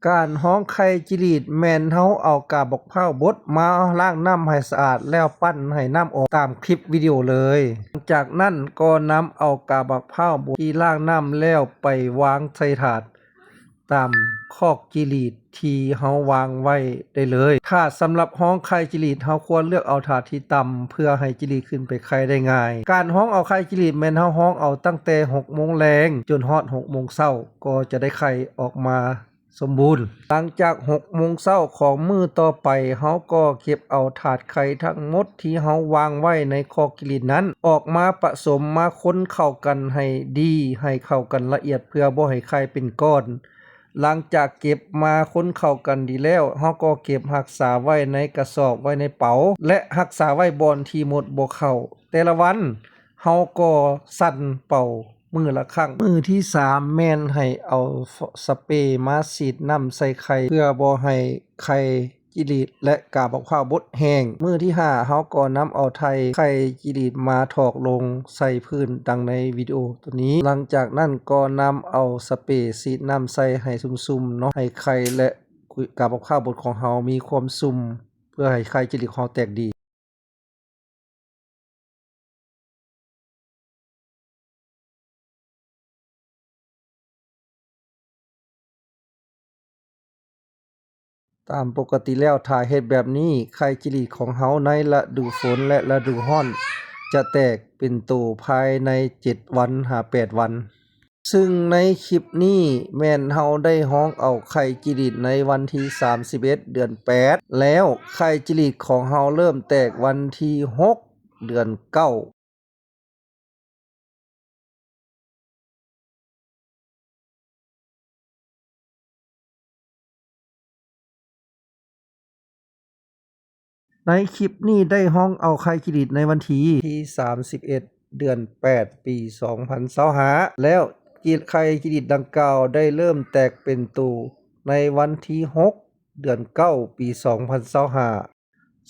ການຮອງໄຂ່ຈິລີດແມ່ນເຮົາເອົາກາບບັກພ້າວບົດມາລ້າງນ້ຳໃຫ້ສະອາດ ແລ້ວປັ້ນໃຫ້ນ້ຳອອກຕາມຄລິບວິດີໂອເລີຍ. ຫຼັງຈາກນັ້ນກໍນຳເອົາກາບບັກພ້າວບົດທີ່ລ້າງນ້ຳແລ້ວໄປວາງໃສ່ຖາດ ຕາມຄອກຈິລີດທີ່ເຮົາວາງໄວ້ໄດ້ເລີຍ. ຖ້າສຳລັບຮອງໄຂ່ຈິລີດ ເຮົາຄວນເລືອກເອົາຖາດທີ່ຕ່ຳ ເພື່ອໃຫ້ຈິລີດຂຶ້ນໄປໄຂ່ໄດ້ງ່າຍ. ການຮອງເອົາໄຂ່ຈິລີດແມ່ນເຮົາຮອງເອົາຕັ້ງແຕ່ຫົກໂມງແລງຈົນຮອດຫົກໂມງເຊົ້າ ກໍຈະໄດ້ໄຂ່ອອກມາສົມບູນ. ຫຼັງຈາກຫົກໂມງເຊົ້າຂອງມື້ຕໍ່ໄປ ເຮົາກໍເກັບເອົາຖາດໄຂ່ທັງໝົດທີ່ເຮົາວາງໄວ້ໃນຄອກຈິລີດນັ້ນ ອອກມາປະສົມ ມາຄົນເຂົ້າກັນໃຫ້ດີ ໃຫ້ເຂົ້າກັນລະອຽດ ເພື່ອບໍ່ໃຫ້ໄຂ່ເປັນກ້ອນ. ຫຼັງຈາກເກັບມາຄົນເຂົ້າກັນດີແລ້ວ ເຮົາກໍເກັບຮັກສາໄວ້ໃນກະສອບ ໄວ້ໃນເປົາ ແລະ ຮັກສາໄວ້ບ່ອນທີ່ມົດບໍ່ເຂົ້າ. ແຕ່ລະວັນເຮົາກໍສັ່ນເປົາມື້ລະຄັ້ງ. ມື້ທີສາມແມ່ນໃຫ້ເອົາສະເປມາສີດນ້ຳໃສ່ໄຂ່ ເພື່ອບໍ່ໃຫ້ໄຂ່ ຈິລີດ ແລະ ກາບບັກພ້າວບົດແຫ້ງ. ມື້ທີຫ້າເຮົາກໍນຳເອົາໄຂ່ຈິລີດມາຖອກລົງໃສ່ພື້ນດັ່ງໃນວິດີໂອໂຕນີ້. ຫຼັງຈາກນັ້ນກໍນຳເອົາສະເປສີດນ້ຳໃສ່ໃຫ້ຊຸ່ມໆເນາະ ໃຫ້ໄຂ່ ແລະ ກາບບັກພ້າວບົດຂອງເຮົາມີຄວາມຊຸ່ມ ເພື່ອໃຫ້ໄຂ່ຈິລີດຂອງເຮົາແຕກດີ. ຕາມປົກກະຕິແລ້ວ ຖ້າເຮັດແບບນີ້ ໄຂ່ຈິລີດຂອງເຮົາໃນລະດູຝົນ ແລະ ລະດູຮ້ອນ ຈະແຕກເປັນໂຕພາຍໃນເຈັດວັນຫາແປດວັນ. ຊຶ່ງໃນຄລິບນີ້ແມ່ນເຮົາໄດ້ຮອງເອົາໄຂ່ຈິລີດໃນວັນທີສາມສິບເອັດ ເດືອນແປດແລ້ວ. ໄຂ່ຈິລີດຂອງເຮົາເລີ່ມແຕກວັນທີຫົກ ເດືອນເກົ້າ. ໃນຄລິບນີ້ໄດ້ຮອງເອົາໄຂ່ຈິລີດໃນວັນທີ ທີສາມສິບເອັດ ເດືອນແປດ ປີສອງພັນຊາວຫ້າ ແລ້ວ ໄຂ່ຈິລີດດັ່ງກ່າວໄດ້ເລີ່ມແຕກເປັນໂຕໃນວັນທີຫົກ ເດືອນເກົ້າ ປີສອງພັນຊາວຫ້າ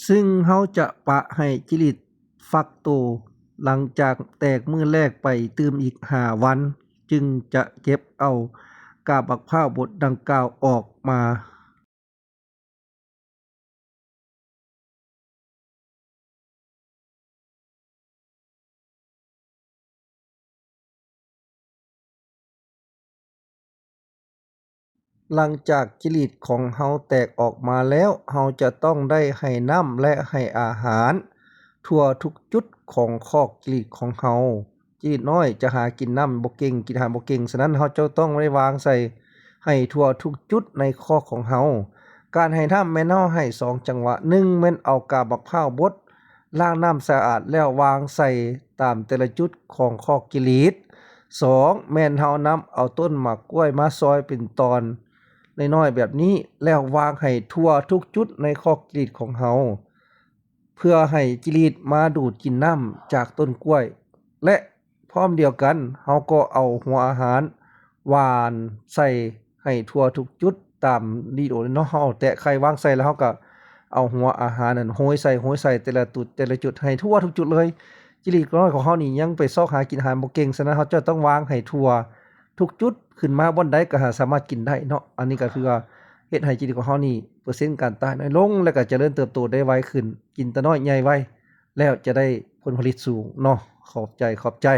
ຊຶ່ງເຮົາຈະປະໃຫ້ຈິລີດຟັກໂຕ ຫຼັງຈາກແຕກມື້ແລກໄປຕື່ມອີກຫ້າວັນ ຈຶ່ງຈະເກັບເອົາກາບບັກພ້າວບົດດັ່ງກ່າວອອກມາ. ຫຼັງຈາກຈິລີດຂອງເຮົາແຕກອອກມາແລ້ວ, ເຮົາຈະຕ້ອງໄດ້ໃຫ້ນ້ຳ ແລະ ໃຫ້ອາຫານທົ່ວທຸກຈຸດຂອງຄອກຈິລີດຂອງເຮົາ. ຈີດນ້ອຍຈະຫາກິນນ້ຳບໍ່ເກັ່ງ, ກິນອາຫານບໍ່ເກັ່ງ, ສະນັ້ນເຮົາຈະຕ້ອງໄດ້ວາງໃສ່ໃຫ້ທົ່ວທຸກຈຸດໃນຄອກຂອງເຮົາ. ການໃຫ້ນ້ຳແມ່ນເຮົາໃຫ້ສອງຈັງຫວະ, ໜຶ່ງແມ່ນເອົາກາບບັກພ້າວບົດ, ລ້າງນ້ຳສະອາດແລ້ວວາງໃສ່ຕາມແຕ່ລະຈຸດຂອງຄອກຈິລີດ. ສອງແມ່ນເຮົານຳເອົາຕົ້ນໝາກກ້ວຍມາຊອຍເປັນຕອນນ້ອຍໆແບບນີ້ ແລ້ວວາງໃຫ້ທົ່ວທຸກຈຸດໃນຄອກຈິລີດຂອງເຮົາ. ເພື່ອໃຫ້ຈິລີດມາດູດກິນນ້ຳຈາກຕົ້ນກ້ວຍ ແລະ ພ້ອມດຽວກັນເຮົາກໍເອົາຫົວອາຫານຫວ່ານໃສ່ໃຫ້ທົ່ວທຸກຈຸດຕາມວິດີໂອເນາະ. ເຮົາແຕະໄຂ່ວາງໃສ່ ແລ້ວເຮົາກໍເອົາຫົວອາຫານນັ້ນໂຮຍໃສ່ ໂຮຍໃສ່ແຕ່ລະຈຸດ ແຕ່ລະຈຸດໃຫ້ທົ່ວທຸກຈຸດເລີຍ. ຈິລີດນ້ອຍຂອງເຮົານີ້ຍັງໄປຊອກຫາກິນອາຫານບໍ່ເກັ່ງ, ສະນັ້ນເຮົາຈະຕ້ອງວາງໃຫ້ທົ່ວທຸກຈຸດ ຂຶ້ນມາບ່ອນໃດກໍຫາສາມາດກິນໄດ້ເນາະ. ອັນນີ້ກໍຄືວ່າເຮັດໃຫ້ຈີນຂອງເຮົານີ້ເປີເຊັນການຕາຍນ້ອຍລົງ ແລະກໍຈະເລີນເຕີບໂຕໄດ້ໄວຂຶ້ນ, ກິນແຕ່ນ້ອຍໃຫຍ່ໄວ ແລ້ວຈະໄດ້ຜົນຜະລິດສູງເນາະ. ຂອບໃຈ, ຂອບໃຈ.